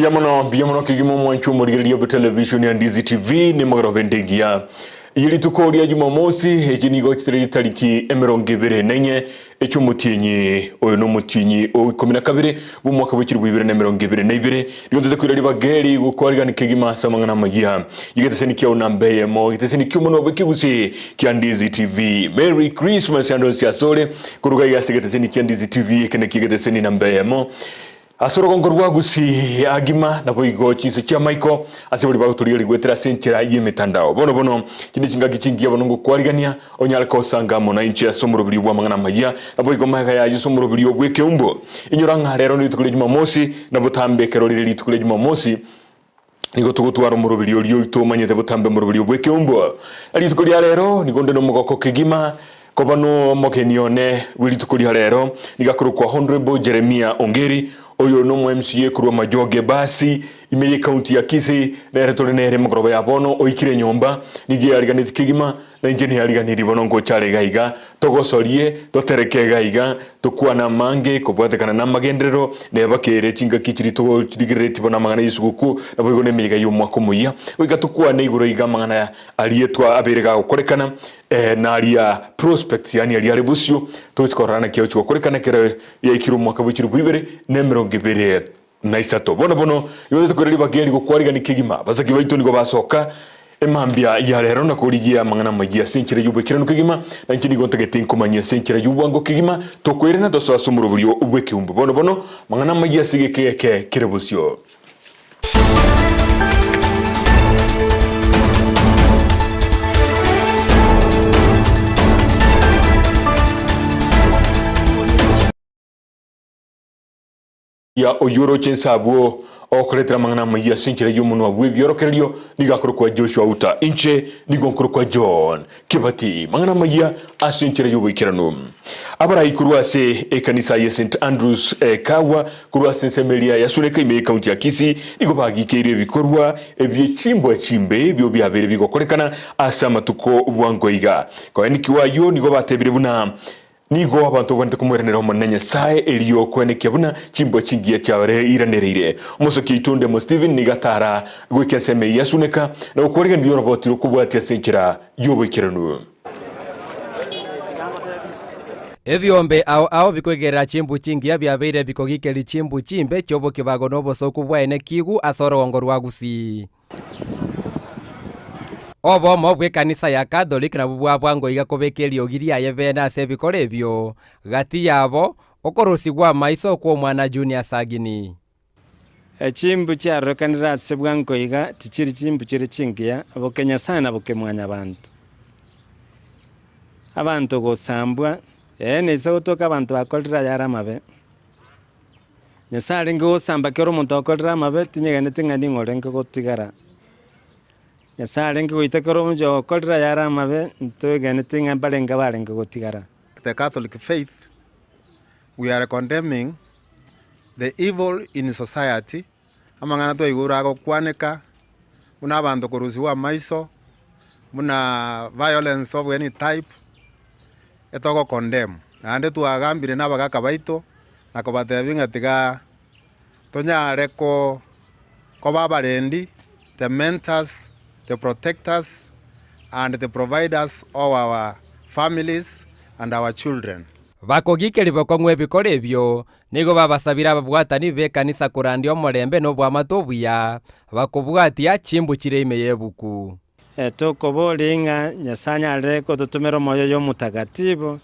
Mbuya mono, mbuya mono kegima omwancho omorigereria bwe television ya Ndizi TV nemogoro bende engiya ye rituko ria Jumamosi echi nigo chitari chitariki emerongo ebere na inye echiomotienyi oyo nomotienyi o ikomi na kabere bw'omwaka bwe chilifu ibere na emerongo ebere na ibere nigo ntete koira ribaga eri gokwarigani kegima ase amang'ana amayia yegeteseni kiao namba eyemo egeteseni ki'omonwa bw'ekegusii kia Ndizi TV Merry Christmas ande onsi asore koruga iga ase egeteseni kia Ndizi TV eke nakio egeteseni namba eyemo Ase orogongo rwa Gusii agima, naboigo chinse chi'amaiko ase baria bagotorigereria goetera ase enchera y'emetandao. Bono bono, chinde chingaki chingiya bono ngokwarigania, onyare kosanga amo nainche ase omoroberio bw'amang'ana amayia, naboigo magega yaye ase omoroberio bw'ekeumbu. Inyora ng'a rero nerituko ria Jumamosi, na botambe ekero rire rituko ria Jumamosi, nigo togotwara omoroberio oria oito omanyete botambe omoroberio bw'ekeumbu. Na rituko ria rero nigo nde nomogoko kegima koba nomogeni one bwe rituko ria rero, nigo akorokwa Honourable Jeremiah Ongeri, oyo nomo MCA korwa Majoge Basi, ime y'ecounty ya Kisii, nere tore nere mogoroba ya bono oikire nyomba, nigo eariganeti kegima, Na inche neyariganirie bono ngocha are iga iga, togosorie, totereke iga iga, tokwane amange kobwatekana namagenderero, neba kere chingaki chiria tochirigereretie bono amang'ana y'esuguku, naboigo nemeyega y'omwaka omoyia. Goika tokwane igoro iga amang'ana aria twa abeire gagokorekana, na aria prospects yaani aria are bosio, togochi korora naki agochi gokorekana ekero yaikire omwaka bwe chilifu ibere na emerongo ebere na isato. Bono bono nigo tokoira ribaga eri gokwarigania kegima. Abasake baito nigo basoka emambia ya rero na korigia amang'ana amayia ase enchera y'oboikeranu kegima, na inche nigo ntagete nkomanyie ase enchera y'obwango kegima, tokoirana tosoe ase omoroberio bw'ekeumbu. Bono bono amang'ana amayia ase egeka eke kere bosio. Ya oyio oroche inse abwo okoretera amang'ana amayia ase enchera y'omonwa bw'ebiorokererio nigo akorokwa Joshua Uta, inche nigo nkorokwa John Kibati. Mang'ana amayia ase enchera y'oboikeranu. Abarai korwa ase ekanisa ya St Andrews Kawa korwa ase ensemo eria ya Suneka ime y'ekaunti ya Kisii nigo bagikeire ebikorwa ebie chimbwa chimbe ebio biabeire bigokorekana ase amatuko bwango iga. Koenekiwa ayio nigo batebire buna Nigo abanto bagwenerete komoiranera Omonene Nyasae, erio koenekia buna chimbwa chingiya chiabairanereire. Omosoki oito Ndemo Stephen nigo atara goika ensemo eyio asuneka na gokwareganiria oroboti rw'okobwatia ase enchera y'oboikeranu. Ebiombe ao ao bikoigerera chimbu chingiya biabeire bikogikeria chimbu chimbe chi'obokibago na obosooku bwaene kigu ase orogongo rwa Gusii. Obomo bw'ekanisa ya Catholic nabwo bwabwango iga kobeka eriogi riaye bene ase ebikoro ebio, gati yabo, okorusigwa amaiso kw'omwana Junior Sagini. Chimbu chiarorekanire ase bwango iga tichiri chimbu chire chingiya, boke Nyasae na boke Mwanyabanto. Abanto gosambwa, ee neise gotoka abanto bakorire ayare amabe. Nyasae arenge gosamba kera omonto akorire amabe, tinyegeneti ng'a ning'o orenge gotigara. Nyasae arenge goita kera omonto okorire ayare amabe, ntoegeneti ng'a mbarenge barenge gotigara. The Catholic faith, we are condemning the evil in society, amang'ana twaigure agokwaneka, buna abanto korusigwa amaiso, buna violence of any type, etogo condemn. Naende twagambire na abagaka baito, na kobatebia ng'a tiga tonyare ko koba abarendi, the mentors, the protectors and the providers of our families and our children. Bakogikeria bokong'u ebikoro ebio, nigo babasabire ababwatani b'ekanisa korandia omorembe na oboamate obuya, bakobwatia chimbu chire ime y'ebuku. Tokoboria ng'a Nyasae anyare gototomera omoyo oye omotagatifu,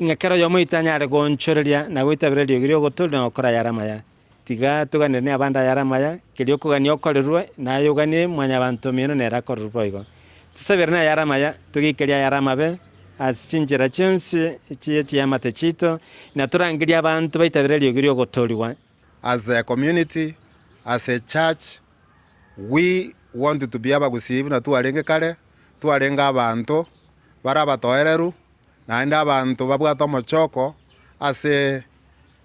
ng'a kera oyomo oito anyare goonchoreria na goitabera eriogi ri'ogotoria na gokora ayare amaya. Tiga toganeranie abande ayare amaya, keria okogania okorerwe, naye oganie mwanyabanto omino nere akorerwe boigo. Tosaberane ayare amaya, togeikerie ayare amabe, ase chinchera chionsi chie chiamate chiaito, na torangerie abanto baitabere eriogi ri'ogotoorigwa. As a community, as a church, We want to be abagusii buna twarenge kare, twarenge abanto bare abatoereru, naende abanto babwate omochoko ase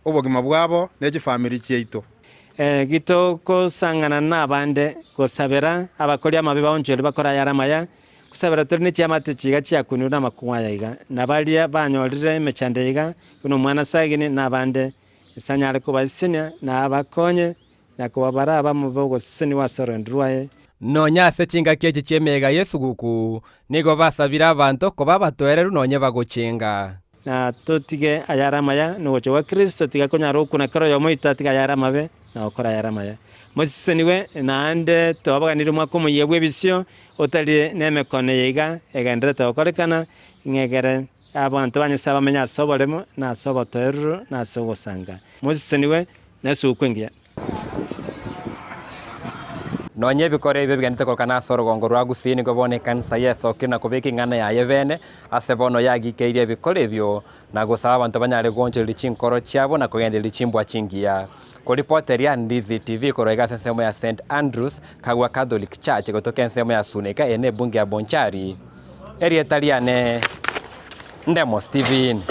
obogima bwabo ne chifamiri chiaito. Gitogosang'ana nabande gosabera abakori amabe baonchorwe bakore ayare amaya, gosabera tore ne chiamate chiga chiakunirwe namakong'u aya iga, na baria banyorire emechando eye iga, buna omwana Sagini na abande, Nyasae anyare kobasesenia na abakonye. na kobabara abamo b'ogosesenigwa ase orogendo rwaye. Nonya ase chingaki echi chi'emeyega y'esuguku, nigo basabire abanto koba abatoereru nonye bagochenga. Na totige ayare amaya nogocha gwa Kristo, tiga konyara gokuna kera oyomo oito atige ayare amabe na gokora ayare amaya. Mosesenigwe, naende twabaganirie omwaka omoyia bw'ebisio, otari nemekono eye iga egendererete gokorekana, ng'a egere abanto ba Nyasae bamenye ase oboremo, na ase obotoereru, na ase ogosanga. Mosesenigwe na esugukuu engiya. Nonya ebikoro ebio bigenderete korokana ase orogongo rwa Gusii nigo bono ekanisa yesokire na kobeka ing'ana yaye bene ase bono yagikeirie ebikoro ebio na gosaba abanto banyare goonchoreria chinkoro chiabo na kogendereria chimbwa chingiya. Koripoteria Ndizi TV korwa iga ase ensemo ya St Andrews Kagwa Catholic Church gotoka ensemo ya Suneka eye nebunge ya Bonchari. Erieta riane Ndemo Steven.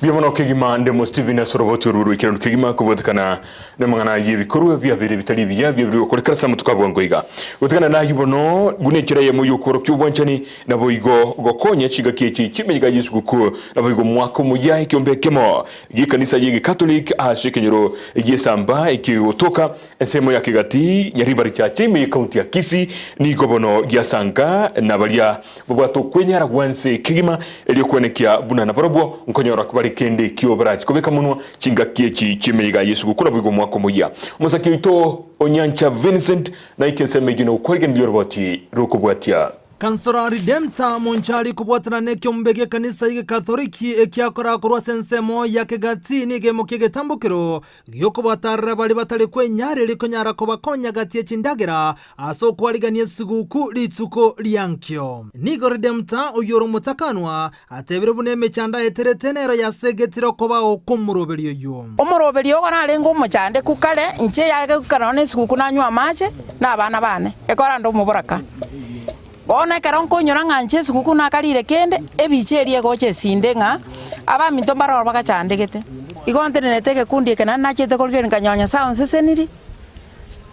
Mbuya mono kegima Ndemo Steven ase oroboti oru rw'ekerero kegima kobwatekana namang'ana y'ebikorwa biabeire bitari ebiya biabire gokorekana ase amatuko a bwango iga. Gotigana nayio bono buna enchera eyemo y'okworokia obwanchani naboigo gokonya chingaki echi chi'emeyega y'esuguku naboigo omwaka omoyia ekiombe ekemo gi'ekanisa y'egekatoliki ase ekenyoro gi'esamba ekigotoka Ensemo ya kegati Nyaribari Church ime y'ecounty ya Kisii nigo bono giasanga na baria babwate okwenyara gwense kegima erio kwenekia buna nabarobwo nkonyora bare kende ekio barachi kobeka monwa chingaki echi chi'emeyega y'esuguku naboigo omwaka omoyia. Omosaki oito Onyancha Vincent naike ensemo eyio nogokwaregeneria oroboti rokobwatia. Kansora Redemptor Monchari kobwatana nekiombe gi'ekanisa y'Egekatholiki ekiakora korwa ase ensemo ya Kegati nigo emokia egetambokero Gi'okobatarera baria batari kwenyara konyara kobakonya gati ye chindagera ase okwarigania esiguku rituko riankio. Nigo Redemptor, oyio ore omotakanwa, atebire buna emechando aeterete nero yasegetire okobao kw'omoroberi oyio. Omoroberi ogo narenge omochandeku kare, inche yarenge goikera nonya nesiguku nanywa amache na abana bane, ekora nde omoboraka. Bono ekero nkoinyora ng'a inche esiguku nakarire kende, ebicha eria egocha esinde ng'a abaminto mbaroro bagachandegete. Igo ntenenete egekundi eke naende nachete korigereria nkanyora Nyasae onsesenirie,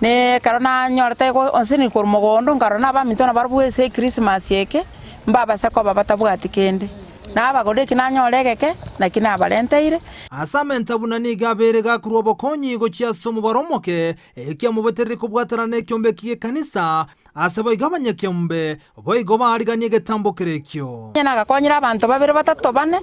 na ekero nanyorete go onsesenirie korwa mogondo nkarora na abaminto nabarobwo ase ekrisimasi eke, mbabase koba batabwati kende. Nabagorire eki nanyora egeke, naki nabarenteire. Ase amenta buna nigo abeire gakorwa obokonyi gochia ase omobaro omoke, ekiamobetereire kobwatana nekiombe eki gi'ekanisa, Ase boigo abanyakiombe boigo baariganie egetambo kerekio. Onye nagakonyire abanto babere batato bane,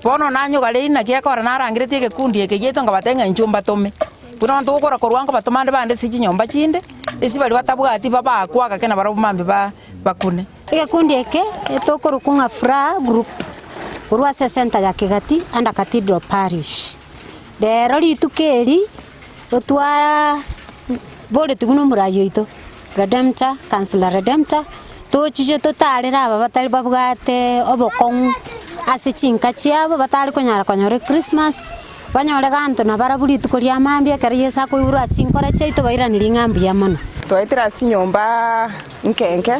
bono nanyogare inaki ekora narangeretie egekundi eke giaito nkabatebia ng'a inchuo mbatome. Buna abanto gokora korwa nkobatoma ande bande ase chinyomba chinde, ase baria batabwati babaakwe agake na barabwo mambia ba bakune. Egekundi eke etokorokwa ng'a Furaha Group korwa ase esenta ya Kegati under Cathedral Parish. Rero rituko eri Otwara boretigwe nomorai oito Redemptor, Councillor Redemptor, tochiche totarere aba batari babwate obokong'u ase chinka chiabo batari konyara konyora echristmas, banyore ganto nabarabwo rituko ria mambia ekero Yeso akoiborwa ase chinkora chiaito bairanerie ng'a mbuya mono. Twaetire ase chinyomba nke nke,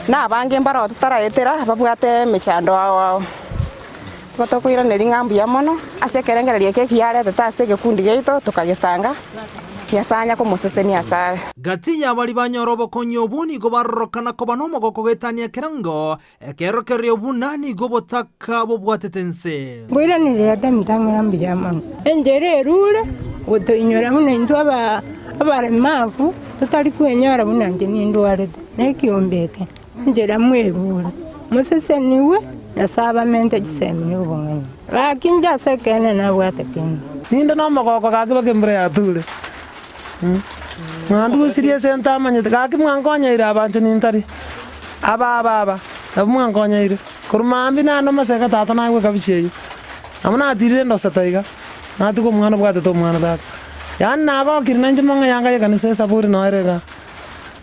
na abange mbaroo totaraetera babwate emechando ao ao. Tokoiraneria ng'a mbuya mono ase ekerengererio eke ekiya aretete ase egekundi giaito tokagesanga, Nyasae anya komosesenia asare. Gati y'abaria banyora obokonyi obwo nigo barorokana koba nomogoko goetania ekerengo, ekerokererio buna nigo obotaka bobwatete ense. Nkoiraneria Adamu ng'a mbuya mono. Enchera erure gotoinyora buna intwe abaremavu totari kwenyora buna inche nindwarete nekiombe eke. Enchera mwerure, mosesenigwe, Nyasae abamente chisemi na obong'aini. Gaki inche ase ekeene nabwate kende. Ninde nomogoko gaki baka embura yature, mwandusirie ase ntamanyete, gaki mwankonyeire abanchani ntari, aba aba aba, nabwo mwankonyeire. Korwa mambia naende omoseke tata nagwe ekabichi eyio, nabo natirire endoseta iga, natiga omwana obwatete omwana tata. Yaani nagokire nainche mong'e yanga ya ekanisa esaburi noyo ere igaa.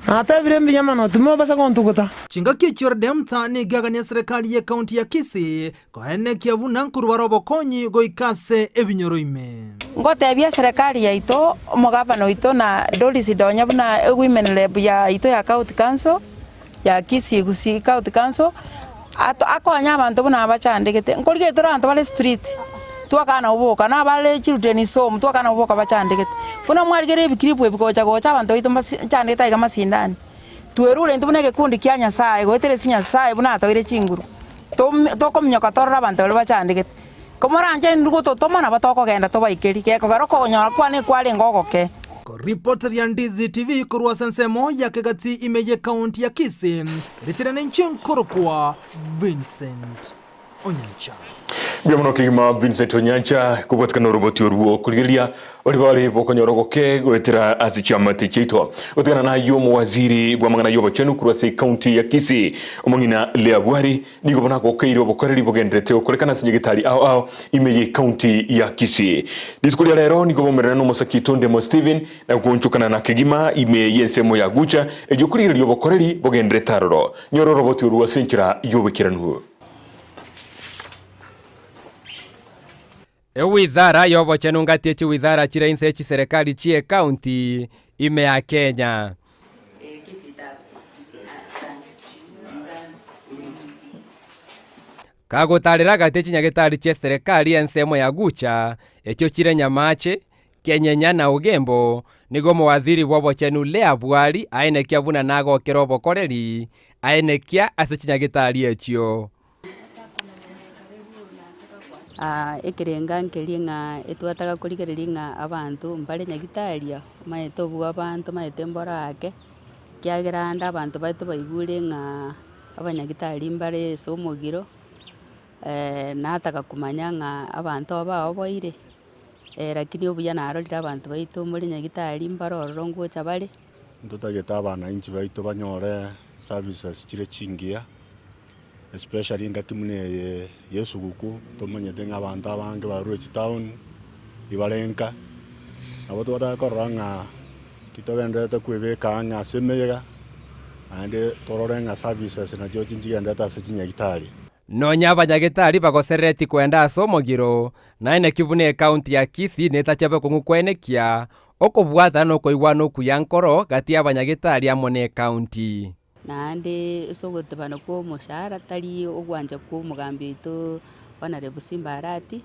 Natebire mbuya mono, timobasa gontuguta. Chingaki echio Redemptor nigo egania eserekari y'ecounty ya Kisii koenekia buna nkorwa bare obokonyi goika ase ebinyoro ime. Ngotebia eserekari yaito, omogavana oito na Doris Donya buna ewomen rep yaito ya county council ya Kisii Gusii county council, ato akonye abanto buna abachandegete. Nkorigereria tore abanto bare street, twakana oboka, na abare children's home twakana oboka bachandegete. Buna mwarigereria ebikiribu ebi gocha gocha abanto baito mbasi nchandegete aiga masindani. Twerure intwe buna egekundi kia Nyasaye goetera ase Nyasaye buna atoeire chinguru, tomi tokominyoka torore abanto baria bachandegete. Komoranche intwe gototoma nabo tokogenda tobaikerie, gekogera okonyora kwane ekwarenge ogoke. Koripoteria Ndizi TV korwa ase ensemo ya Kegati ime y'Ekaunti ya Kisii, ritere ninche nkorokwa Vincent Onyancha. Mbuya mono kegima Vincent Onyancha kobwatekana oroboti orwo korigereria ore bare bokonyora ogoke goetera ase chiamate chiaito. Gotigana nayio omowaziri bw'amang'ana y'obochenu korwa ase ekaunti ya Kisii omong'ina Leah Bwari nigo bono agokeire obokoreri bogenderete gokorekana ase nyagetari ao ao ime y'ekaunti ya Kisii. Rituko ria rero nigo bomererana nomosaki Tondemo Stephen na goonchokana na kegima ime y'ensemo ya Gucha erio korigereria obokoreri bogenderete aroro. Nyora oroboti orwo ase enchera y'oboikeranu. Ewizara y'obochenu ngati echiwizara chire inse yechiserekari chi'ecounty ime ya Kenya. Kagotarera gati chinyagetari chi'eserekari ensemo ya Gucha, echio chire Nyamache, Kenyenya na Ogembo, nigo omowaziri bw'obochenu Leah Bwari aenekia buna nagokera obokoreri aenekia ase chinyagetari echio. Ekerenga nkeria ng'a etwataka korigereria ng'a abanto mbare nyagitari aa, omanyete obwo abanto omanyete mboro ake, ekiagera ande abanto baito baigure ng'a abanyagitari mbare ase omogiro, nataka komanya ng'a abanto aba baoboire, lakini obuya narorire abanto baito more nyagitari mbare ororo ngocha bare. Ntotagete abananchi baito banyore services chire chingiya. Especially engaki buna eye ya esuguku tomanyete ng'a abanto abange barure chitown ibare nka, nabo twataka korora ng'a ki togendererete kwebeka ang'e ase emeyega, naende torore ng'a services nachio nchigendererete ase chinyagitari. Nonya abanyagetari bagoserereti kwenda ase omogiro, naende naki buna ecounty ya Kisii netache bokong'u kwenekia okobwatana na okoigwana okuya nkoro gati y'abanyagetari amo ne ecounty. Naende ase ogotebana kwa omoshahara tari ogwancha kwa omogambi oito Honourable Simba Arati,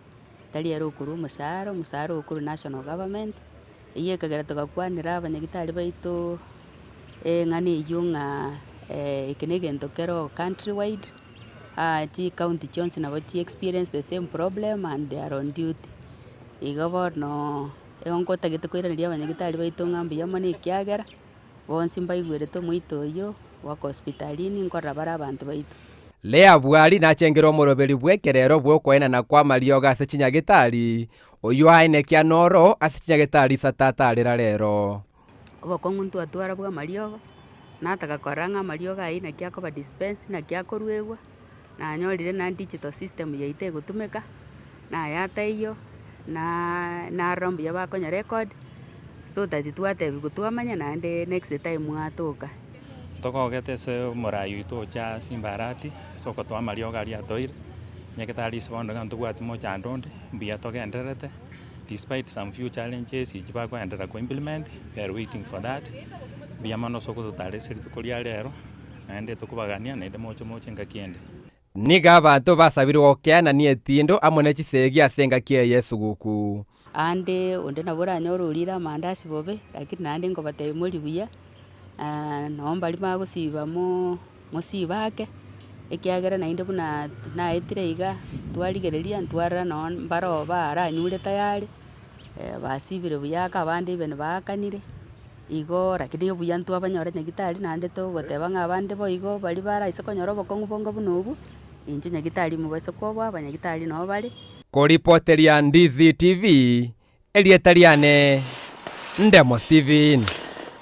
tari ere okorwa omoshahara, omoshahara okorwa national government, eywo ekagera togakwanera abanyagitari baito eng'ana eywo ng'a eke na egento kero country wide, chicounty chionsi nabo chi experience the same problem and they are on duty. Igo bono, igo nkotagete koiraneria abanyagitari baito ng'a mbuya mono ekiagera. Bonsi mbaigwerete omoito oyio goaka hospitalini nkorora bare abanto baito. Lea Bwari nachengire omoroberi bw'ekerero bw'okoenana kw'amariogo ase chinyagetari, oyio aenekia noro ase chinyagetari isato atarera rero. Obokong'u ntwatwara bw'amariogo, nataka korora ng'a amariogo ayio naki akoba dispensed, naki akoruegwa, nanyorire na digital system yaito egotumeka, naya taiyo, na narora mbuya bakonya record, so that twatebiwa twamanya naende next time mwatoka. Ntogogete ase omorai oito ocha Simba Arati, ase ogotoa amariogo aria atoire, nyagetari ase bono iga ntobwati mochando onde, mbuya togendererete, despite some few challenges echi bakoenderera ko implement, we are waiting for that, mbuya mono ase ogototara ase rituko ria rero. Naende tokobagania, naende moche moche engaki ende. Nigo abanto basabirwe gokeanania etindo amo ne chisegi ase engaki eye y'esuguku. Aande onde nabo oranyore orire amandasi bobe, lakini naende nkobatebia morie buya, nabo mbaria bagosiba mo mosibe ake, ekiagera naende buna naetire iga, twarigereria ntwarora nonye mbaroo baranyure tayari, basibire buya ake abande even baakanire. Igo lakini obuya ntwabanyora nyagitari naende togoteba ng'a abande boigo baria baraise konyora obokong'u bonga buna obwo, inche nyagitari mobase koboa abanyagitari noo bare. Koripoteria Ndizi TV, erieta riane Ndemo Steven.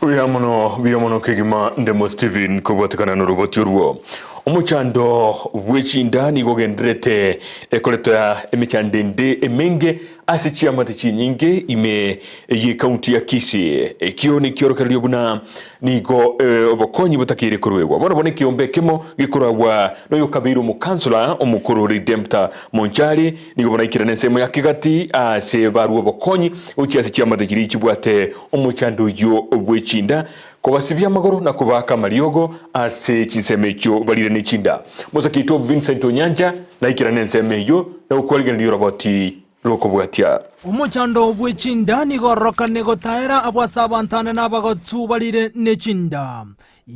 Buya mono, buya mono kegima Ndemo Steven kobwatekana noroboti orwo. Omochando bw'echinda nigo ogendererete ekoreta emechando ende emenge Ase chiamate chinyinge ime y'ecounty ya Kisii, ekio nekiorokererio buna nigo obokonyi botakeire koruegwa. Bono bono ekeombe ekemo gekoragwa noyokabeire omokansula omokoro Redempta Monchari nigo bono aikerane ensemo ya Kegati ase barue obokonyi gochia ase chiamate chiria chibwate omochando oyio bw'echinda kobasibia amagoro na kobaaka amariogo ase chinsemo echio barire nechinda. Mosake oito Vincent Onyancha naikerane ensemo eyio na gokwarigereria oroboti rokobwatia. Omochando bwe chinda nigo ororokane gotaera abwo ase abanto ane na abagotu barire ne chinda.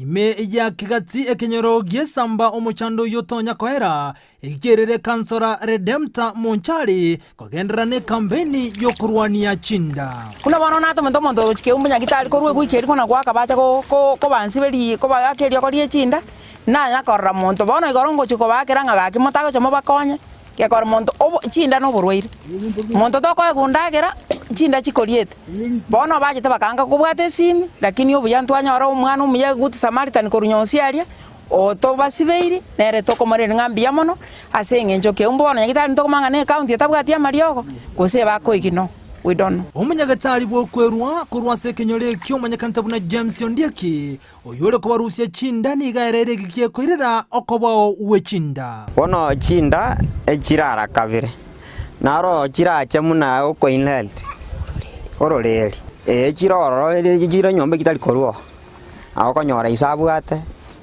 Ime ya Kegati ekenyoro gi'esamba omochando oyio otonya koera, ekerere Kansora Redempta Monchari kogenderera nekampeini y'okorwania chinda. Buna bono natomete omonto ogochia keumbu nyagitari korwa ewiki eria kona goaka bacha kobansiberia kobaaka eriogo rie chinda, nanya korora monto. Bono igoro ngochia kobaakera ng'a gaki motagocha mobakonye, gekora monto obo chinda na oborwaire. Monto tokoegwa ndagera, chinda chikoriete. Bono bachete bakaanga kobwata esimi, lakini obuya ntwanyora omwana omuya good Samaritan korwa nyonsi aria, otobasibeiri, nere tokomorenda ng'a mbuya mono, ase eng'encho keumbu bono nyagetari ntokomanya ng'a ne ecounty etabwati amariogo, gose ebakoigi no, we don't know. Omonyagetari bw'okwerua korwa ase ekenyoro ekio omanyekanete buna James Ondieki, oyore kobarusia chinda nigo aereire egiki ekoirera okobao gwe chinda. Bono chinda echirara kabere, naro chirache buna okoinhalt ororeri, ee chire ororo chire nyomba echitari korwa oo. Nabo okonyora ise abwate,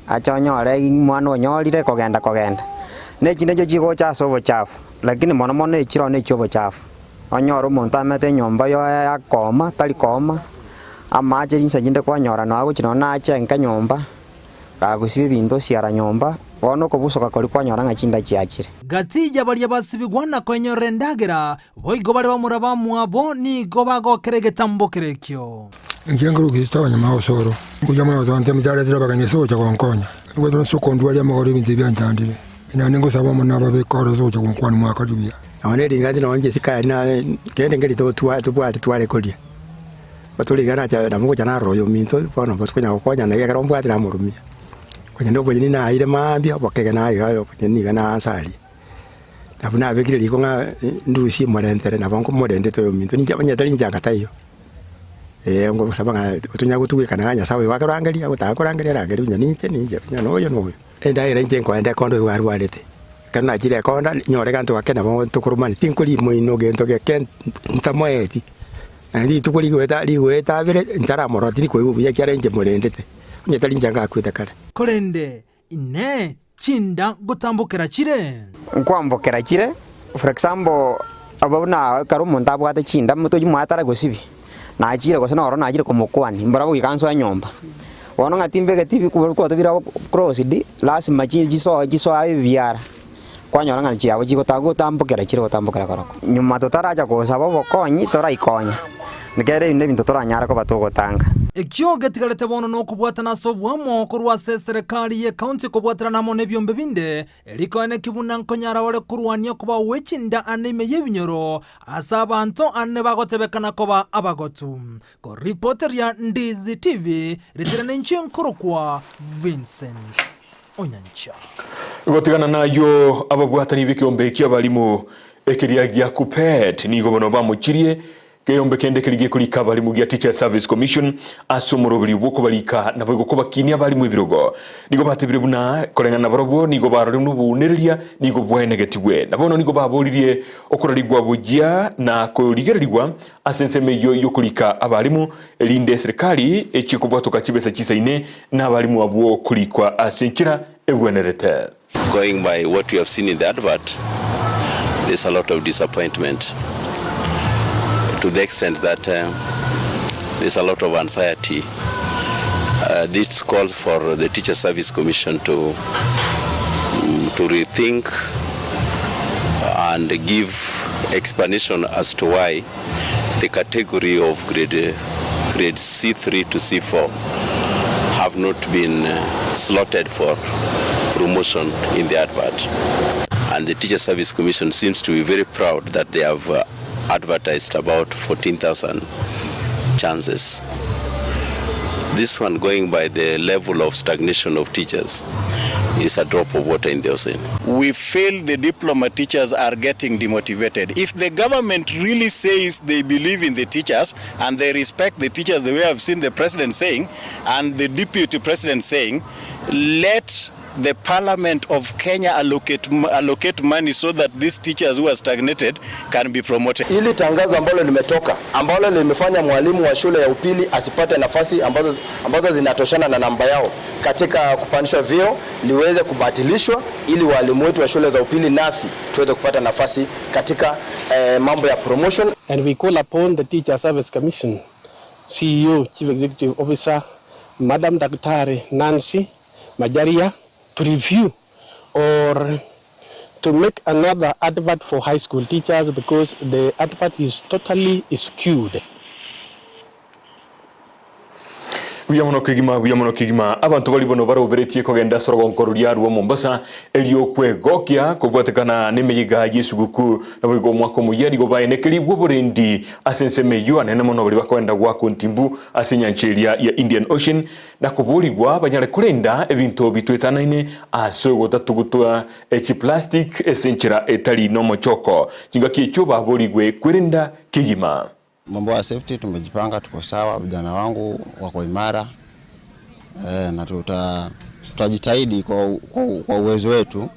ache onyore omwana onyorire kogenda kogenda. Na echinde nchio chigocha ase obochafu, lakini mono mono echire ororo nechia obochafu. Onyore omonto amete enyomba yoye akooma, tari kooma, amache chinsa chinde kwanyora nonya agochia nonya nache enka nyomba, gagosibia ebinto osiara nyomba, bono okobusoka koria kwanyora ng'a chinda chiachire. Gati ya baria basibigwa na koenyorera endagera, boigo bare bamura bamwabo nigo bagokera egetambo kerekio. Inche nkorwa Kristo abanyama osoro, mbuya mono gose ncharetire abageni ase ogocha gonkonya. Nigo ase okondwaria amagoro ebinto ebi bianchandire, naende ngosaba Omonene ababeke oro ase ogocha gonkwania mwaka buya. Nonya ne ring'ana nonya inche sikari na kende nkeri totwa tobwate tware koria, otoriga nacha nabo ngocha narora oyo ominto bono tokonya gokonyana iga ekero mbwate namorumia. Onye na obonyene naeire mambia obokege naye iga obonyene niga naansa aria. Nabo nabekire riko ng'a ndusie morentere nabo nkomorendete oyo ominto ninche onye tari nchanga taiyo. Ee ngosaba ng'a tonyare gotugekana ng'a Nyasaye oyo akorangeria agotaka korangeria arangerie onye ninche ninche onye noyo noyo. Endagera inche nkoenda ekonda oyo arwarete, ekero nachire ekonda nyore gento gake nabo tokoromani, tinkoria moino gento geke ntamoeti, naende rituko rigoeta rigoeta abere ntaramorora tiri koigwa buya ekiagera inche morendete, onye tari inche ngakwete kare. Korende, Inee, chinda ngotambokera chire? Nkwambokera chire, for example, aba buna ekero omonto abwate chinda motwe chimwaye tara gosibia, nachire gose noro nachire komokwania, mbarabwo goika nsoe nyomba. Bono ng'a timbegeti bikoto bire closed, lasima chi chisoe chisoe ebiara, kwanyora ng'a chiabo chigota gotambokera chire gotambokera korokwo. Nyuma totaracha gosaba obokonyi, toraikonya, ekere ebi nebinto toranyare koba togotanga. Ekio getigarete bono nokobwatana ase oboamo korwa ase eserekari y'ecounty kobwaterana amo nebiombe binde, erikoeneki buna nkonyara bare korwania okobao gwe chinda ane ime y'ebinyoro ase abanto ane bagotebekana koba abagotu. Koripoteria Ndizi TV, ritire ninche nkorokwa Vincent Onyancha. Gotigana nayio ababwatani b'ekeombe ki'abalimu ekeria gia Kuppet nigo bono bamochirie keombe kende keria gekorika abalimu gia Teachers Service Commission ase omoroberio bw'okobarika naboigo kobakinia abalimu ebirogo. Nigo batebire buna koreng'ana nabarobwo nigo barore buna obounereria nigo bwaenegetigwe na bono nigo baboririe okorarigwa buya na korigererigwa ase ensemo eyio y'okorika abalimu erinde eserekari echie kobwatoka chibesa chisaine Nabarimu abwo korikwa ase enchera egwenerete. Going by what we have seen in the advert, there's a lot of disappointment to the extent that there's a lot of anxiety. This calls for the Teacher Service Commission to to rethink and give explanation as to why the category of grade, grade C3 to C4 have not been slotted for promotion in the advert. And the Teacher Service Commission seems to be very proud that they have advertised about 14,000 chances. This one going by the level of stagnation of teachers is a drop of water in the ocean. We feel the diploma teachers are getting demotivated. If the government really says they believe in the teachers and they respect the teachers the way I've seen the president saying and the deputy president saying, let the parliament of Kenya allocate, allocate money so that these teachers who are stagnated can be promoted. Hili tangazo ambalo limetoka ambalo limefanya mwalimu wa shule ya upili asipate nafasi ambazo, ambazo zinatoshana na namba yao katika kupandishwa vyeo liweze kubatilishwa ili walimu wetu wa shule za upili nasi tuweze kupata nafasi katika eh, mambo ya promotion. And we call upon the Teacher Service Commission, CEO, Chief Executive Officer, Madam Daktari Nancy Macharia to review or to make another advert for high school teachers because the advert is totally skewed. Buya mono kegima, buya mono kegima. Abanto baria bono baroberetie kogenda ase orogongo roria rwa Mombasa, erio kwegokia kobwatekana nemeyega y'esuguku, naboigo omwaka omoyia nigo baenekerigwe oborendi ase ensemo eyio anene mono baria bakoenda goaka ontimbu ase enyancha eria ya Indian Ocean, na koborigwa banyare korenda ebinto bitwetanaine ase ogotatugutwa chiplastic ase enchera etari nomochoko. Chingaki echio baborigwe kwerenda kegima. Mambo ya safety tumejipanga, tuko sawa, vijana wangu wako imara e, na tutajitahidi kwa uwezo wetu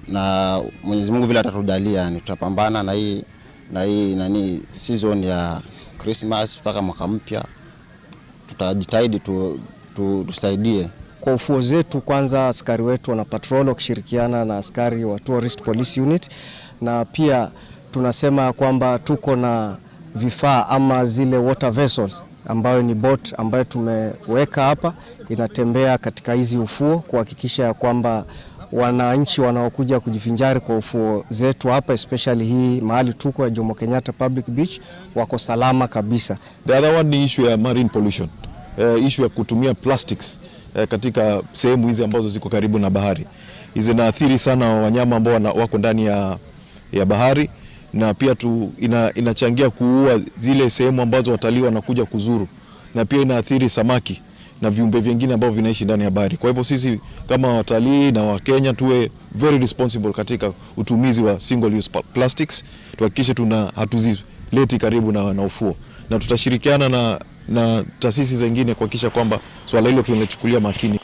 na Mwenyezi Mungu vile atatujalia, yani tutapambana na hii nani season ya Christmas mpaka mwaka mpya, tutajitahidi tusaidie. Kwa ufuo zetu, kwanza askari wetu wana patrol wakishirikiana na askari wa Tourist Police Unit, na pia tunasema kwamba tuko na vifaa ama zile water vessels ambayo ni boat ambayo tumeweka hapa inatembea katika hizi ufuo kuhakikisha ya kwamba wananchi wanaokuja kujivinjari kwa ufuo zetu hapa especially hii mahali tuko ya Jomo Kenyatta Public Beach wako salama kabisa. The other one ni issue ya marine pollution, issue ya kutumia plastics katika sehemu hizi ambazo ziko karibu na bahari. Hizi zinaathiri sana wanyama ambao wako ndani ya bahari na pia inachangia kuua zile sehemu ambazo watalii wanakuja kuzuru na pia inaathiri samaki na viumbe vingine ambavyo vinaishi ndani ya bahari. Kwa hivyo sisi kama watalii na Wakenya tuwe very responsible katika utumizi wa single use plastics, tuhakikishe tuna hatuzileti karibu na ufuo, na tutashirikiana na taasisi zingine kuhakikisha kwamba swala hilo tunalichukulia makini.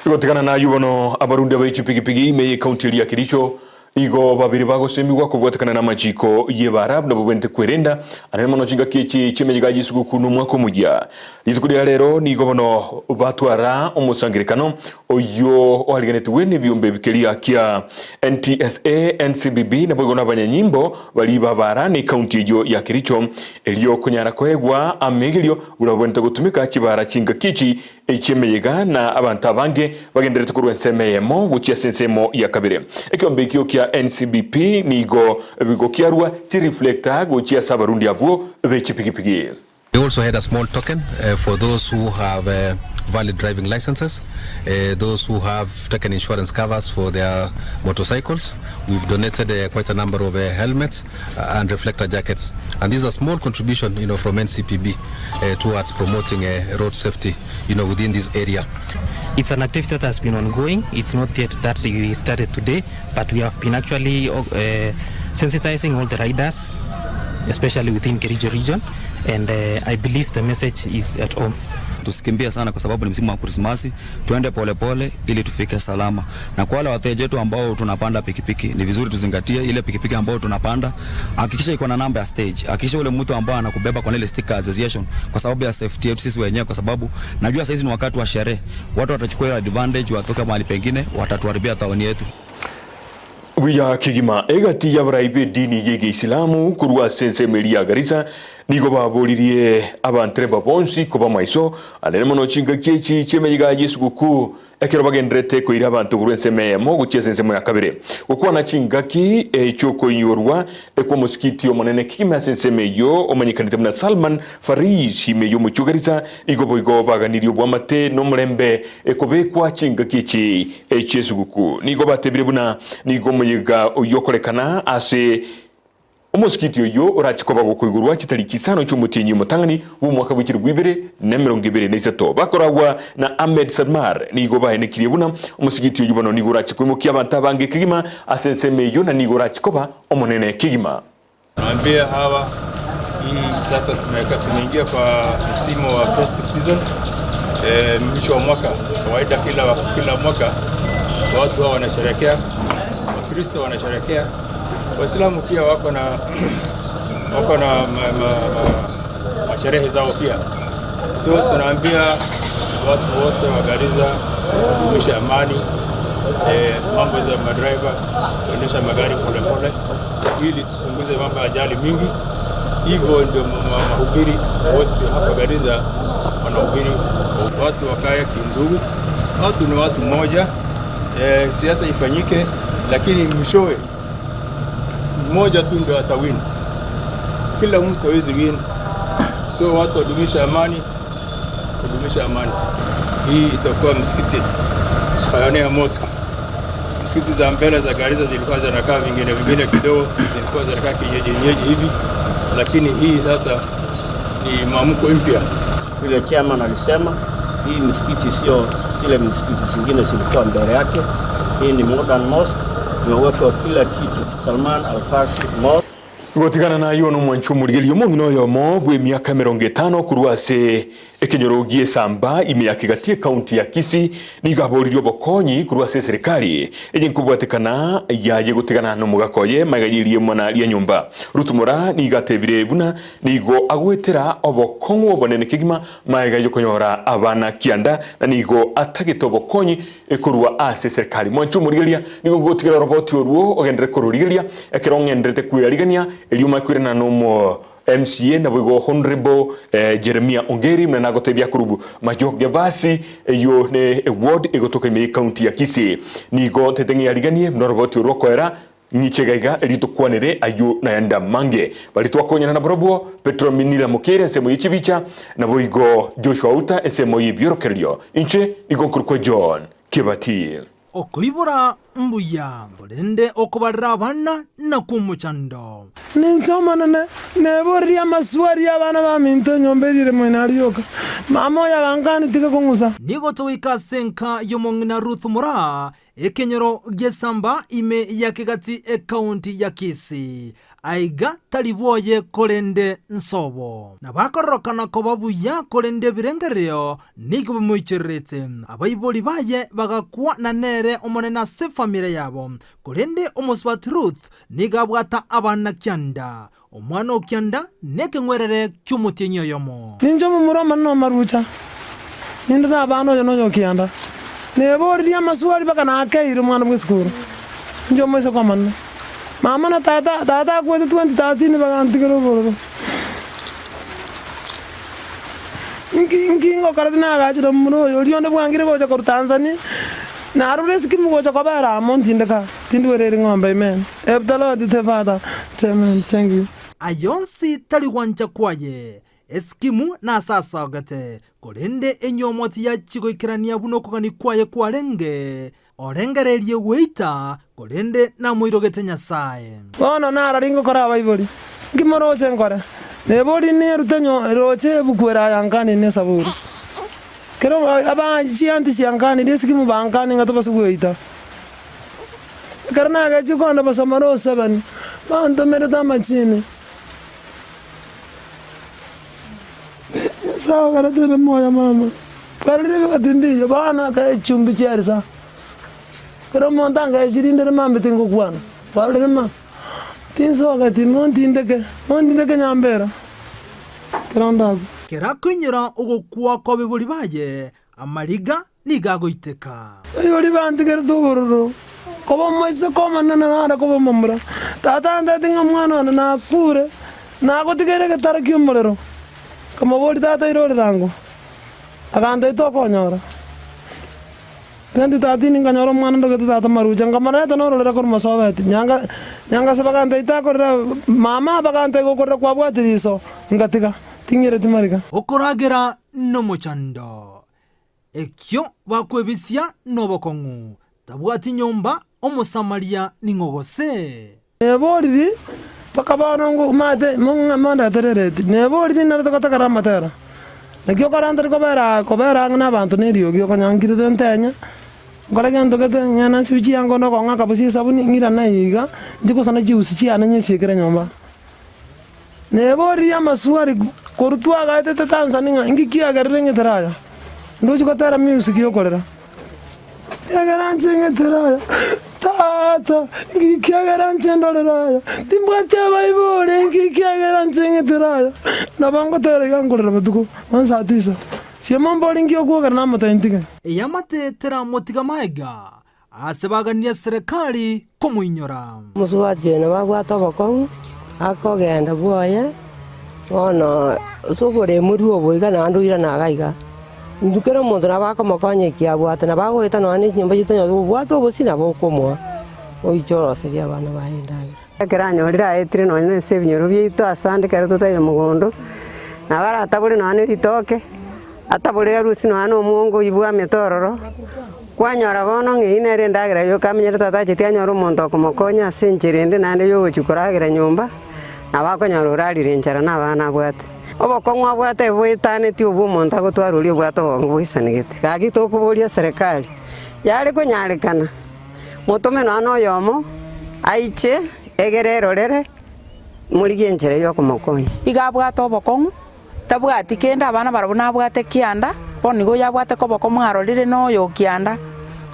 Igotigana na yubono abarundi abaichipigipigi ime kaunti ya Kericho igo babiri bagosemigwa kobwatekana na majiko ye barabu nabo bwente kwerenda anene mono chingaki echi chimenyiga gisuguku n'omwaka omuya rituko ria rero nigo bono batwara omosangerekano oyo oariganetiwe n'ebiombe bikeria kia NTSA NCBB nabo igo n'abanyanyimbo bari babara ni kaunti eyo ya Kericho erio konyara koegwa amegerio buna bwente gotumika chibara chingaki echi echiemeyega na abantu abange bagenderete korwa ensemo eyemo gochia ase ensemo ya kabere. Ekiombe ekio kia NCBP nigo bigokiarwa chireflector gochia ase abarundi abwo bechipigipigi. We also had a small token for those who have valid driving licenses, those who have taken insurance covers for their motorcycles. We've donated quite a number of helmets and reflector jackets. And this is a small contribution from NCPB towards promoting road safety within this area. It's an activity that has been ongoing. It's not yet that we started today, but we have been actually sensitizing all the riders, especially within Kericho region, and I believe the message is at home. Tusikimbie sana kwa sababu ni msimu wa Krismasi, tuende polepole ili tufike salama. Na kwa wale wateja wetu ambao tunapanda pikipiki, ni vizuri tuzingatie ile pikipiki ambayo tunapanda, hakikisha iko na namba ya stage, hakikisha ule mtu ambaye anakubeba kwa ile sticker association, kwa sababu ya safety yetu sisi wenyewe, kwa sababu najua saizi ni wakati wa sherehe, watu watachukua hiyo advantage, watoka mahali pengine, watatuharibia tauni yetu. Buya kigima egati ya barai be dini ye Isilamu kurwa ase ensemo eria ya Garissa nigo baboririe abantereba bonsi koba maiso anene mono chingaki echi chiemeiga ya esuguku ekero bagenderete koira abanto korwa ensemo eyemo gochia ase ensemo ya kabere gokwana chingaki echiokoinyorwa ekwa omosikiti omonene kigima ase ensemo eywo omanyekanete buna Salman Faris ime ya omochie o Garissa igo boigo baganirie obwamate na omorembe ekobekwa chingaki echi echia esuguku nigo batebire buna nigo omoyega oywo okorekana ase omosikiti oyo orachikoba gokoigorwa chitariki isano chi'omotienyi omotang'ani bw'omwaka bwa 2023 bakoragwa na Ahmed Sadmar nigo baenekirie buna omosikiti oyo bono nigo orachikoimokia abanto abange kegima ase ensemo eyo na nigo orachikoba omonene kegima. Naambia hawa hii sasa tumeingia kwa msimu wa festive season, mwisho wa mwaka. Kawaida kila mwaka watu hawa wanasherehekea, Wakristo wanasherehekea, Waislamu pia wako na masherehe zao pia. So tunaambia watu wote wa Garissa wadumishe amani, mambo za madriver kuendesha magari polepole ili tupunguze mambo ya ajali mingi. Hivyo ndio mahubiri wote hapa Garissa. Wanahubiri watu wakae kindugu, watu ni watu moja. E, siasa ifanyike, lakini mwishowe mmoja tu ndio atawin, kila mtu hawezi win. So watu wadumisha amani, wadumisha amani. Hii itakuwa msikiti Pioneer Mosque. Msikiti za mbele za Garissa zilikuwa zinakaa vingine vingine kidogo, zilikuwa zinakaa kienyeji yenyeji hivi, lakini hii sasa ni mwamko mpya. Vile chairman alisema hii misikiti sio zile misikiti zingine zilikuwa mbele yake. Hii ni modern mosque, imewekwa kila kitu. Salman Al Farsi Mosque. Gotigana nayo nomwanchi omorigerio omong'ina oyomo bwa emiaka 50 korwa ase ekenyoro gia esamba ime ya Kigati ekaunti ya Kisii nigo aboririe obokonyi korwa ase eserikali eye nkobwatekana yaye gotigana na omogaka oye magega ya eriemana ria nyomba. Ruth Moraa nigo atebire buna nigo agwetera obokong'u obonene kegima magega ya okonyora abana kianda na nigo atagete obokonyi korwa ase eserikali. Mwanchi omorigeria nigo ngotigera oroboti orwo ogendere kororigeria ekero ong'enderete kweyarigania eriuma kwirana nomo MCA na boigo Honorable Jeremia Ongeri muna nagotebia kurubu Majoge basi eyo ne ward egotoka ime county ya Kisii nigo teteng'e yariganie muna oroboti orwo koera nyichegaiga eritukwanire ayo nayanda mange bari twakonyana na borobwo Petro Minila Mukere ensemo yechibicha na boigo Joshua Uta ensemo yebiorokererio inche nigo nkorokwa John Kibati. Okoibora mbuya, korende okobarera abana nakwo omochando. Ninche Omonene, neboririe amaswali y'abana baminto enyomba erire moino aria yoka. Mama oyo agankania tiga kong'usa. Nigo togoika ase enka y'omong'ina Ruth Moraa, ekenyoro gi'esamba ime ya Kegati ekaunti ya Kisii. Aiga tari bwoye korende nsobo. Nabakororokana koba buya korende ebirengererio nigo bimoichererete. Abaibori baye bagakwa na nere omonene ase efamiri yabo. Korende omosubati Ruth nigo abwata abana kianda. Omwana o kianda nekeng'werere ki'omotienyi oyomo. Ninche omomura omonene o marucha, ninde nabana oyo noyo kianda. Neboririe amaswali mpaka nakeire omwana bw'esukuru. Inche omoiseke omonene. Mama na tata, tata akwete 2013 bagantigera obororo. Nki nki ngokora tinagachire momura oyo, oria onde bwangire gocha korwa Tanzania, narure esikimu gocha kobera amo ntindeka, tindwereri ng'ombe amen. Help the Lord the Father. Amen, thank you. Aya onsi tari gwancha kwaye, esikimu nase asogete, korende enyomo tiyachia goikerania buna okogania kwaye kwarenge, Orengererie gweita, korende namoirogete Nyasae. Bono narari ngokora abaibori, nki moroche nkore? Nebori nerute nyo roche ebuku ere ayankanie ne esaburi. Kero abanchi chianti chiankanirie esikimu bankanie ng'a tobase gweita. Ekero nagechie kogenda basoma roho seven, bantomerete amachini. Nyasae ogaretire moyo mama, kwarorire ebigoti mbiyo bono ekero echumbi chiarisa. Kera omonto angechirindere mambia tingokwana, kwarorire ma, tinsogeti montindeke, montindeke nyambera, ekero ndakwe. Kera akoinyora ogokwa kw'abaibori baye, amariga nigo agoiteka. Abaibori bantigerete obororo, koba omoiseke omonene nare koba omomura. Tata antebetie ng'a omwana one nakure, nagotigeire egetara ki'omorero. Nkamoboria, Tata irorera ango? Agantebi, Tokonyora. 2013 nkanyora omwana ndogete tata marucha, nkamoreta nororera korwa mosobeti, nyanga nyangase bagantebia takorera mama bagantebia gokorera kwabwate riso, ngatiga, ting'ireti mariga. Okoragera nomochando, ekio bakwebisia nobokong'u, tabwati nyomba, Omosamaria ning'o gose? Neboriri mpaka bono ngomate mondetere ereti, neboriri nere togotegera amatera. Naki okorenta rikobera aa kobera ang'e na abanto na eriogi okonyankirete ntenya, nkore gento gete ng'ende nsibe chianga onde okong'aka bosie esabuni ng'irane iga, inche gosana chiusi chiane nyesiekere nyomba. Neboriri amaswali korwa twagaetete Tanzania ng'a inki kiagerire ng'etere aya, ndochi gotera music yokorera. Kiagera inche ng'etere aya, Tata, inki kiagera inche ndorere aya, timbwati abaibori, inki kiagera inche ng'etere aya, nabo ngotera iga nkorera botuko, bono saa tisa, siemo mbori inki okwogera namotebi ntige. Eamate teramotiga magega, Aase baganirie eserekari komoinyora. Omosubati oyo nabo abwate obokong'u, akogenda bwoye, Bono ase oboremu obo iga naende oirane iga iga, intwe kera omonto nabo akomokonya eki abwate, nabo agoeta nonya na echinyomba chiaito onye obwate obosie nabo okomoa, oiche oroserie abana baye endagera. Ekero anyorire aetire nonya na ase ebinyoro biaito ase ande ekero totaiyo mogondo, nabo aratabore nonya na eritoke, atabore arusie nonya na omwongo oywo bwamete ororo, kwanyora bono ng'a eyio nere endagera yoka amenyete tatacheti anyore omonto okomokonya ase enchera ende naende ya ogochia koragera nyomba, nabo akonyora orarire enchara na abana abwate. Obokong'u abwate boetanetie obwo omonto agotwara oria obwate obongo boisanegete. Gaki tokoboria eserekari, yare konyarekana. Motome nonya noyomo aiche, egere erorere, morigie enchera y'okomokonya. Iga abwate obokong'u, tabwati kende, abana barabwo nabwate kianda, bono igo oyabwate koboko mwarorire noyo okianda,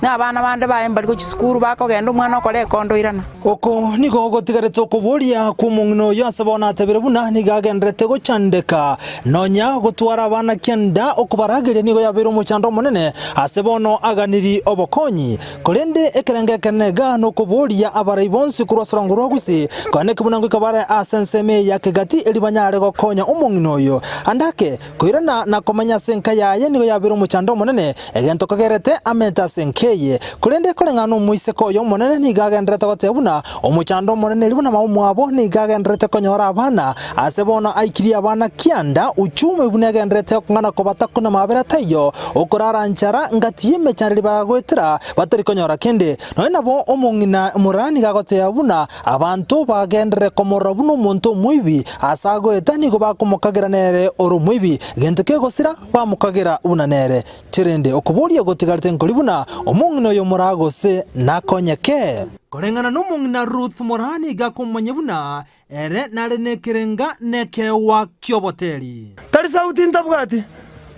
na abana bande baye mbari gochia sukuru bakogenda omwana okore ekondo oirana. Oko nigo gotigarete okoboria kw'omong'ina oyo ase bono atebire buna nigo agendererete gochandeka. Nonya gotwara abana kianda okobarageria nigo yabeire omochando omonene ase bono aganiri obokonyi. Korende ekerengo ekenene iga nokoboria abarai bonsi korwa ase orongo rwa Gusii, koeneki buna ngoika bare ase ensemo eye ya kegati erio banyare gokonya omong'ina oyo. Ande ake, koirana na komenya ase enka yaye nigo yabeire omochando omonene, egento kagerete amente ase enka eye. Korende koreng'ana nomoiseke oyo omonene nigo agendererete goteba buna omochando omonene erio buna mama omwabo nigo agendererete konyora abana, ase bono aikirie abana kianda, uchumi buna egendererete okong'ana kobatakuna mabera taiyo, okorara nchara ngati y'emechando eria bagoetera batari konyora kende. Nonya nabo omong'ina moraa nigo agoteba buna abanto bagenderere komorora buna omonto omoibi, ase agoeta nigo bakomokagera nere ore omoibi, gento kegosira bamokagera buna nere. Cherende okoboria gotigarete nkori buna omong'ina oyo moraa gose nakonyeke. Koreng'ana nomong'ina Ruth moraa nigo akomanya buna Ere nare nekerenga nekeegwa ki'oboteri. Tari sauti ntabwati,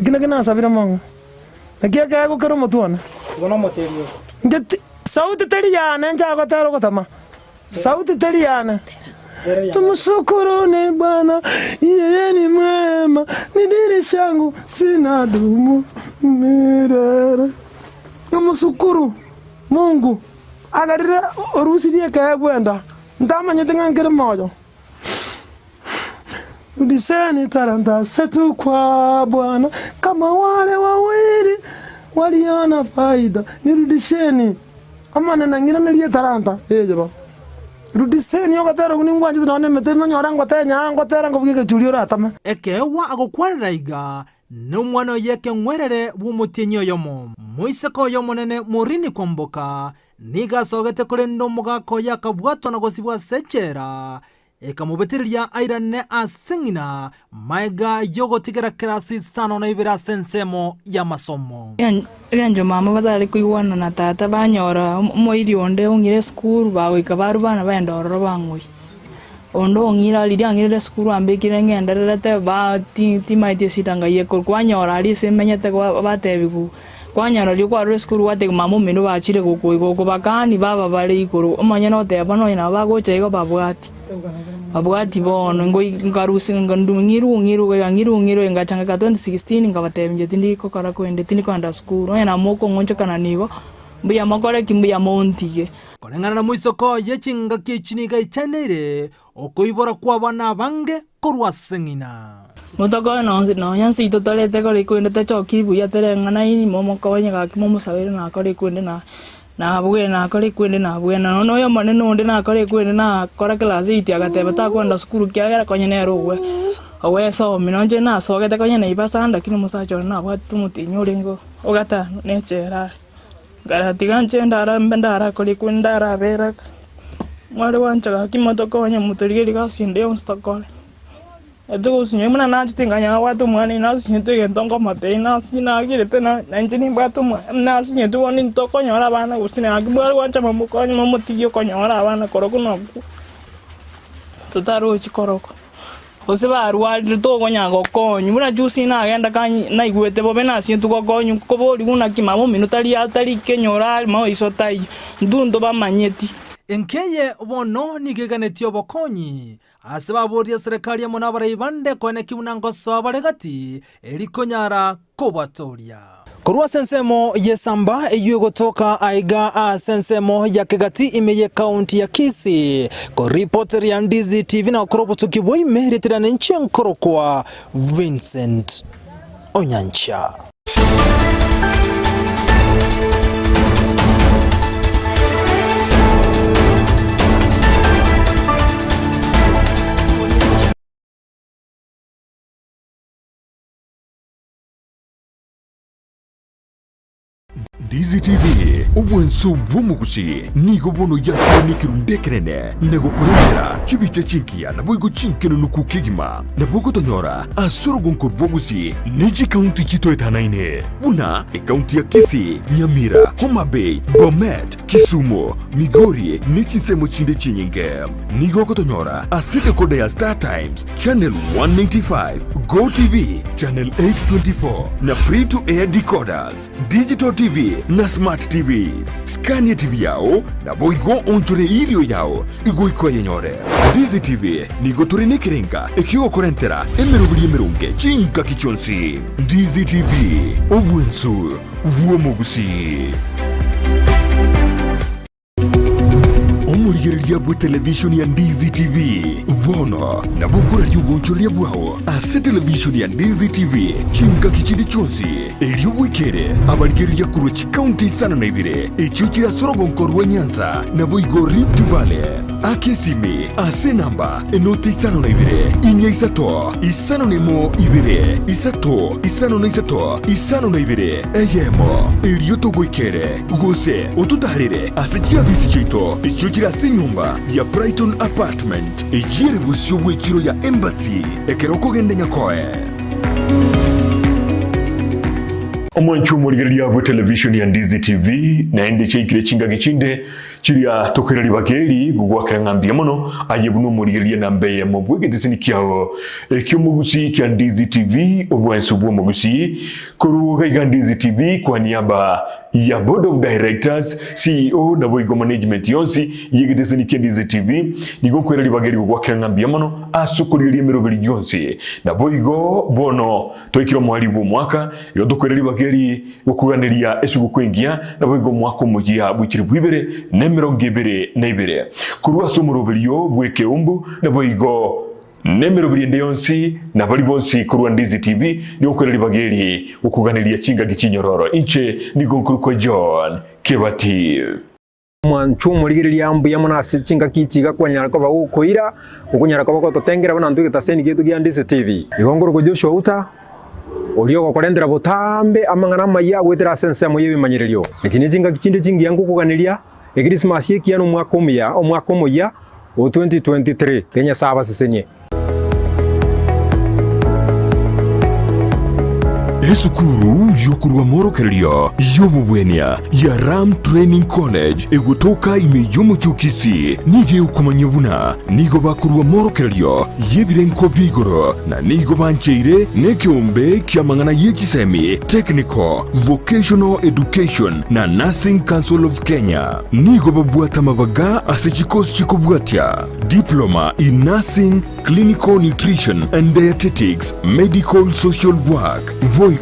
eki nakio nasabire mong'e, naki ekeegwa kere omotwe one. Igo nomoteri oyo. Inche ti, sauti teri yane inche agotera ogotama, sauti teri yane. Tumushukuruni Bwana, yeye ni mwema, ni dirisha yangu sinadumu milele. Omoshukuru Mungu, agarire orusirie ekeegwa enda. Ntamanyete ng'a nkere moyo. Rudisheni talanta zetu kwa Bwana, kama wale wawili waliona faida. Nirudisheni amanene ng'iranerie etalanta eye bo. Rudisheni ogotera okwo ningwanchete nonya na emete onyore ngotenya ngotera ngobugia egechuri oratame. Ekeegwa agokwanera iga, Nomwana oye ekeng'werere bw'omotienyi oyomo, moiseke oye omonene Morini kwamboka, Nigo asogete korende omogaka oye akabwatwa na gosibwa ase echela, ekamobetereria airane ase ng'ina magega y'ogotigera kerasi isano na ibere ase ensemo y'amasomo. Engencho mama batare koigwana na tata banyora omoiri onde ong'ire esukuru bagoika barubana bagenda ororo bang'oyia. Onde ong'ira riria ang'irire esukuru ambekire ng'endererete ba ti timaeti esida ngai ekoro kwanyora aria ase emenyete kwa batebiwu. Kwanyora riria kwarure esukuru gwatebia mama omino bachire gokoigwa okobakani baba bare igoro, omonyene oteba bono onye nabo bagocha igo babwati, babwati bono ngoi nkarusia ndu ng'irwe ng'irwe iga ng'irwe ng'irwe ngacha ngaka 2016 nkabatebia inche tindi gokora kende tindi kogenda sukuru, onye nabo mokong'onchokana nigo, mbuya mokore ki mbuya montige. Koreng'ana na moiseke oye chingaki echi nigo aichaneire okoibora kw'abana abange korwa ase ng'ina. Motokonye nonsi nonya nse ito torete kore ekwende techoki buya tereng'anaini momokonye gaki momosabere nakore ekwende na nabwene nakore ekwende nabwene. Nonya oyo omonene onde nakore ekwende nakora class eight agateba takoenda sukuru kiagera konye nere owe owesomia. Nonye nasogete konye naibasa lakini omosacha one nabwate omotienyi orenge ogatano na echela are. Nkaratiga inche ndara mbe ndarakore ekwende ndarabera mware gwancha gaki motokonye motorigerie gasi ende yonsi tokore. Etogosinywa buna nachete nkanyora nabwate omwana oyo nasinyetwe egento nkomotebia nasi nagerete na nainche nimbwate omwana nasinyetwe bono intokonyora abana gose naki mware gwancha momokonye momotigie okonyora abana korokwo nokwo totarochi korokwo. Gose barwarire tokonyara gokonywa buna juzi nagenda kany naigwete bobe nasinyetwe gokonywa nkoborigwa naki mama omino tari atari kenyoro are maiso taiyo, intwe ntobamanyeti. Enkeye bono nigo eganetie obokonyi Ase baboria serikali amo nabarai bande koeneki buna ngosoa bare gati, eri konyara kobatooria. Korwa ase ensemo y'esamba eyio egotoka aiga ase ensemo ya Kegati ime y'ekaunti ya Kisii, koripoteria Ndizi TV na gokora obotuki bwa ime ritirane inche nkorokwa Vincent Onyancha. Ndizi TV, obwanso bw'omogusi, nigo bono yakire nekerundu ekenene na gokorentera chibicha chingiya naboigo chinkenenuku kegima. Nabo ogotonyora ase orogonko rw'obogusi ne chikaunti chitoetanaine buna ekaunti ya Kisii, Nyamira, Homa Bay, Bomet, Kisumu, Migori ne chinsemo chinde chinyinge. Nigo ogotonyora ase decoder ya Star Times, Channel 195, Go TV, Channel 824 na Free to Air decoders, Digital TV na Smart TVs. Scania TV yao naboigo onchore irio yao igoika oyenyore. Ndizi TV nigo tore nekerenga ekiogokorentera emeroberi emeronge chingaki chionsi. Ndizi TV, obwensu bw'omogusii. Omorigereria bw'etelevishoni ya Ndizi TV bono nabo okoraria obonchoreria bwao ase televishoni ya Ndizi TV chingaki chinde chionsi, erio bwekere abarigereria korwa chikaunti isano na ibere echio chire ase orogonko rwa Nyanza naboigo Rift Valley. Aka esimi ase enamba enoti isano na ibere, inya isato, isano na emo ibere, isato, isano na isato, isano na ibere, eyemo, erio togoikere. Gose ototaarere ase chiabisi chiaito echio chire ase enyomba ya Brighton Apartment, eyio ere bosio bw'echiro ya Embassy, ekero okogenda Nyakoe. Omwancho omorigereria bwe television ya Ndizi TV naende chiaikire chingaki chinde chiria tokoira ribaga eri gogwakera ng'a mbuya mono aye buna omorigereria namba eyemo bw'egeteseni kiao eki'omogusii kia Ndizi TV obwanso bw'omogusii Korwa iga iga Ndizi TV kwa niaba ya Board of Directors, CEO naboigo management yonsi y'egeteseni kia Ndizi TV nigo nkoira ribaga eri gogwakera ng'a mbuya mono ase okorigereria emeroberi yonsi. Naboigo bono twaikire omoerio bw'omwaka, igo tokoira ribaga eri gokoganeria esuguku engiya naboigo omwaka omoyia bwe chilifu ibere na emerongo ebere na ibere. Korwa ase omoroberio bw'ekeumbu naboigo Nemeroberi ende yonsi, na baria bonsi korwa Ndizi TV, nigo nkoira ribaga eri gokuganeria chingaki chinyororo. Inche nigo nkorokwa John Kebati. Mwanchwa omorigereria mbuya mono ase chingaki echi iga kwanyara koba gokoira, okonyara koba gototengera buna intwe egetaseni giaito gia Ndizi TV. Igo nkorokwa Joshua Uta, oria ogokorentera botambe amang'ana amayia agoetera ase ensemo y'ebimanyererio. Echi ne chingaki chinde chingiya ngokoganeria, Ekrisimasi ekiya na omwaka omuya, omwaka omoyia o 2023. Riria Nyasae abasesenie. Esukuru y'okorua amorokererio y'obobwenia ya Ram Training College egotoka ime y'omochie o Kisii nigo egokomanyia buna nigo bakorua amorokererio y'ebirengo bia igoro na nigo bancheire nekeombe ki'amang'ana ye chisemi, Technical, Vocational Education na Nursing Council of Kenya. Nigo babwate amabaga ase chikosi chikobwatia, Diploma in Nursing, Clinical Nutrition and Dietetics, Medical Social Work, boigo.